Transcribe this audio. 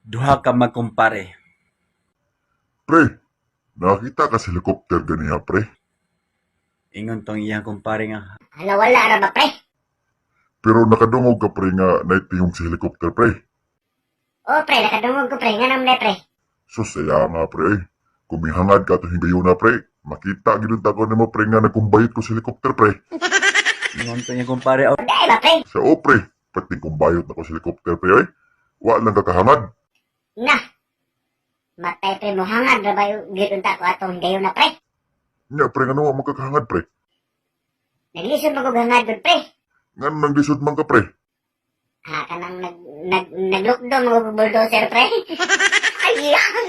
Duha ka magkumpare. Pre, nakita ka sa helicopter ganiha, pre. Ingon tong iyang kumpare nga, Hala, wala ra ba, pre? Pero nakadungog ka, pre, nga naitihong sa helicopter, pre. Oh, pre, nakadungog ko, pre. Nga naman, pre. Sus, saya nga, pre, eh. Kung mihangad ka itong higayuna, pre, makita gid ko nimo, pre, nga nagkumbayot ko sa helicopter, pre. Ingon tong iyang kumpare, "Oh, Dai ba, pre? Sa o, pre, pati kumbayot na ko sa helicopter, pre, eh. Wa lang kakahangad. Na. Matay, pre, mo hangad ra ba yung gid unta ko atong higayon na, pre? Nya, pre, nga wa man kakahangad, pre? Naglisod man ko hangad gud, pre. Nga nang lisod man ka, pre? Ha, kanang nag nag naglukdo mga bulldozer, pre. Ay, yan.